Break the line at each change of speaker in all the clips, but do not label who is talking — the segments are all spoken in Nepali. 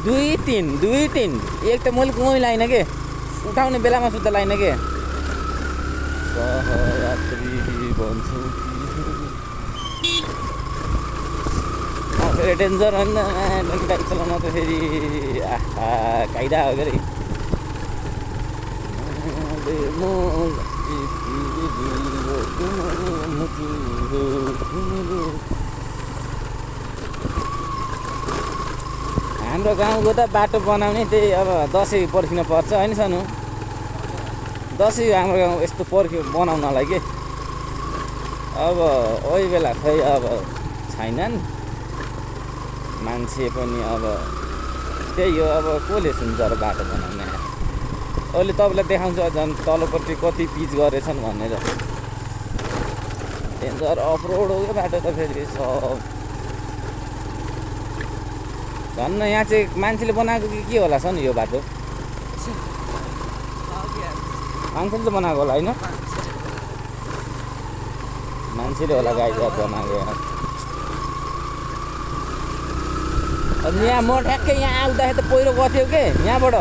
दुई तिन एक त मैले कुनै लाइन के उठाउने बेलामा सुत्दा लाइन के सहयात्री भन्छु फेरि डेन्जर होइन बाइक चलाउन त फेरि काइदा हो के हाम्रो गाउँको त बाटो बनाउने त्यही अब दसैँ पर्खिन पर्छ होइन सानो दसैँ हाम्रो गाउँ यस्तो पर्ख्यो बनाउनलाई के अब ओइ बेला खै अब छैनन् मान्छे पनि अब त्यही हो अब कसले सुन्छ र बाटो बनाउने अहिले तपाईँलाई देखाउँछ झन् तलपट्टि कति पिच गरेछन् भनेर डेन्जर अफरोड हो क्या बाटो त फेरि सब झन् यहाँ चाहिँ मान्छेले बनाएको कि के होला सन यो बाटो मान्छेले त बनाएको होला होइन मान्छेले होला गाई बनाएको अनि यहाँ म ठ्याक्कै यहाँ आउँदाखेरि त पहिरो गर्थ्यो के यहाँबाट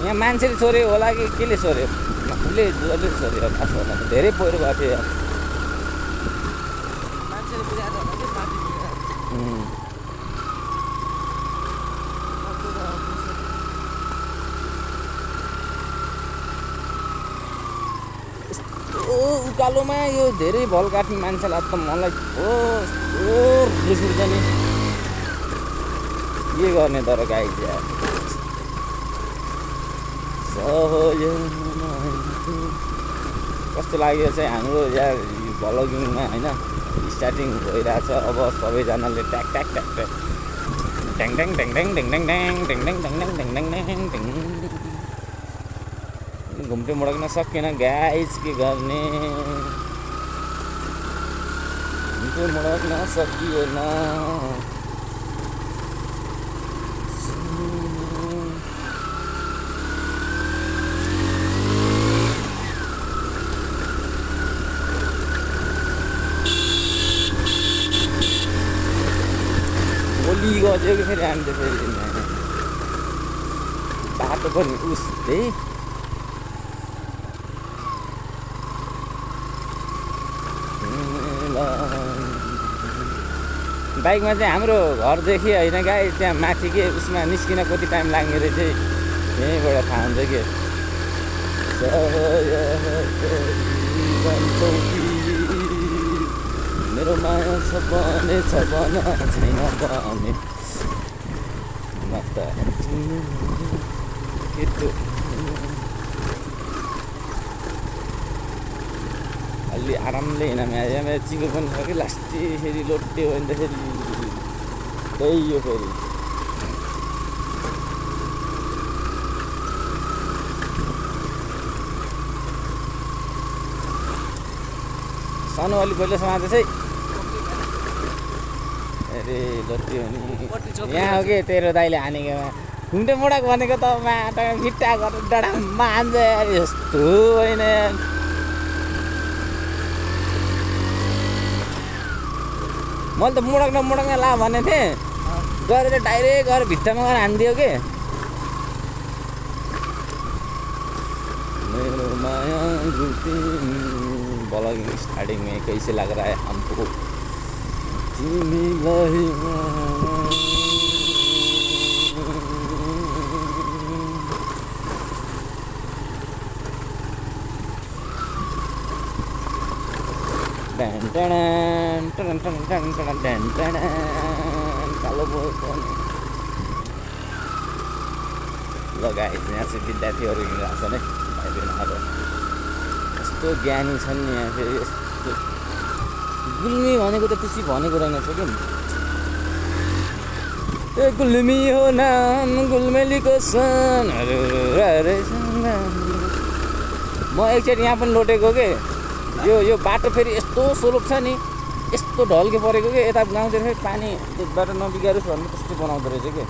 यहाँ मान्छेले छोड्यो होला कि केले छोड्यो उसले जसले छोड्यो थाहा छ होला धेरै पहिरो गएको थियो उकालोमा यो धेरै भल काट्ने मान्छेलाई त मलाई रिस उठ्छ नि के गर्ने तर गाई चाहिँ कस्तो लाग्यो चाहिँ हाम्रो यहाँ भ्लगिङमा होइन स्टार्टिङ भइरहेछ अब सबैजनाले ट्याक ट्याक ट्याक ट्याक ढ्याङ ढ्याङ ढ्याङ ढ्याङ ढ्याङ ढ्याङ ढ्याङ ढ्याङ ढ्याङ ढ्याङ ढ्याङ ढ्याङ ढ्याङ ढ्याङ घुम्टे मुडक्न सकेन गाइस के गर्ने घुम्टे मुडक्न सकिएन गोली गयो कि फेरि हामी त फेरि बाटो पनि उस्तै बाइकमा चाहिँ हाम्रो घरदेखि होइन गाई त्यहाँ माथि के उसमा निस्किन कति टाइम लाग्ने रहेछ यहीँबाट थाहा हुन्छ के मेरो माया छ भने छैन भने अलि आरामले हिँड्ने यहाँ चिको पनि छ कि लास्टै फेरि लोटे हो भने त फेरि त्यही हो फेरि सानो अलि पहिला समातेछ है अरे लोटे हो नि यहाँ हो कि तेरो दाइले हानेकोमा घुम्टे मोडाको भनेको त माटामा फिट्टा गरेर डडाममा हान्छ यस्तो होइन मैले त मुडक्न ला भनेको थिएँ गरेर डाइरेक्ट गएर भित्तामा गएर हानिदियो के मेरो माया ब्लॉगिंग स्टार्टिंग में कैसे लग रहा है हमको कालो लगाए यहाँ चाहिँ विद्यार्थीहरू हिँडिरहेको छ नि भाइ बहिनीहरू यस्तो ज्ञानी छन् नि यहाँ फेरि यस्तो गुल्मी भनेको त त्यसै भनेको रहेनछ कि गुल्मी हो नाम गुल्मेलीको सन म एकचोटि यहाँ पनि लोटेको के यो बाटो फेरि यस्तो सोलोप छ नि यस्तो ढल्के परेको कि यता गाउँतिर फेरि पानी बाटो नबिगारोस् भन्ने त्यस्तो बनाउँदो रहेछ कि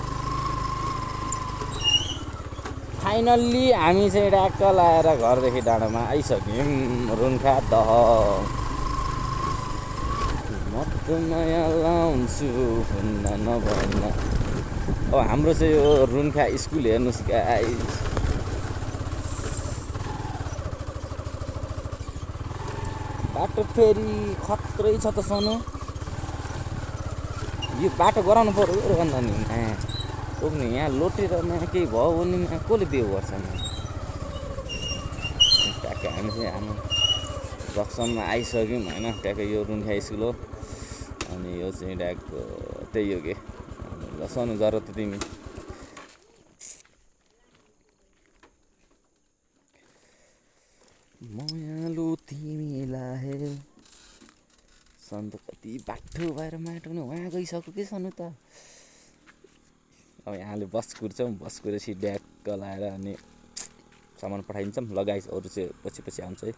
फाइनल्ली हामी चाहिँ ट्याक्क लाएर घरदेखि डाँडामा आइसक्यौँ रुन्खा दह नयाँ लाउँछु भन्न नभन्न। अब हाम्रो चाहिँ यो रुन्खा स्कुल हेर्नुहोस् गाइस, बाटो फेरि खत्रै छ त सोनु। यो बाटो गराउनु पर्यो रे भन्दा नि पुग्ने यहाँ लोटेर केही भयो भने कसले बिउ गर्छ। ट्याक्कै हामी चाहिँ हाम्रो जक्सनमा आइसक्यौँ होइन। ट्याक्कै यो रुन्खा स्कुल हो अनि यो चाहिँ ट्याक्क त्यही हो कि। ल सोनु जरा त तिमी मायालु तिमीलाई सन्त कति बाटो भएर माटो उहाँ गइसक्यो कि सन्नु त। अब यहाँले बस कुर्छौँ, बस कुरेपछि ड्याक्क लाएर अनि सामान पठाइदिन्छौँ। ल गाइस अरू चाहिँ पछि पछि आउँछ है।